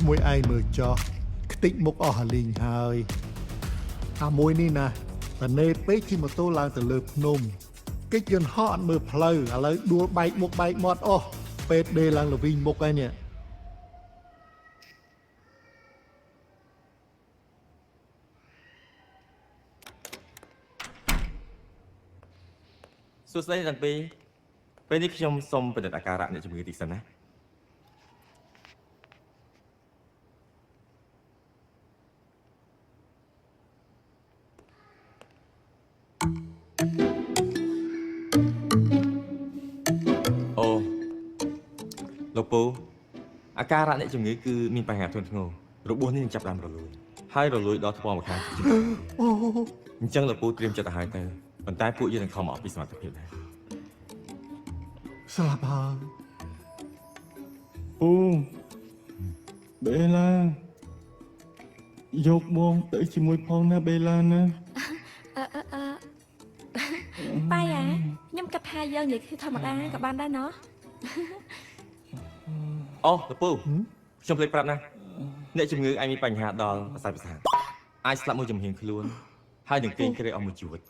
ក្មួយឯងមើលចោះខ្ទេចមុខអស់អាលីងហើយអាមួយនេះណាតនេពេកជិះម៉ូតូឡើងទៅលើភ្នំកិច្ចយន្តហោះអត់មើលផ្លូវឥឡូវដួលបែកមុខបែកមាត់អស់ពេទ្យដេឡើងល្វីងមុខហើយនេះ សួស្តីអ្នកទាំងពីរពេលនេះខ្ញុំសូមពិនិត្យអាការៈអ្នកជំងឺតិចសិនណាអូលោកពូអាការៈអ្នកជំងឺគឺមានបញ្ហាធ្ងន់ធ្ងររបួសនេះនឹងចាប់ផ្ដើមរលួយហើយរលួយដល់ថ្មម្ខាងទៀត អូ អញ្ចឹងលោកពូត្រៀមចិត្តទៅហើយទៅប៉ុន្តែពួកយើងនឹងខំអស់ពីសមត្ថភាពដែរ ស្លាប់ហើយ ពូបេឡាយកបងទៅជាមួយផងណាបេឡាណា អឺអឺអឺប៉ៃអាខ្ញុំគិតថាយើងនិយាយគឺធម្មតាក៏បានដែរណោះ អូលោកពូខ្ញុំភ្លេចប្រាប់ណាអ្នកជំងឺអាចមានបញ្ហាដល់ប្រសាទប្រសាទអាចស្លាប់មួយចំហៀងខ្លួនហើយនឹងគេងក្រេអស់មួយជីវិត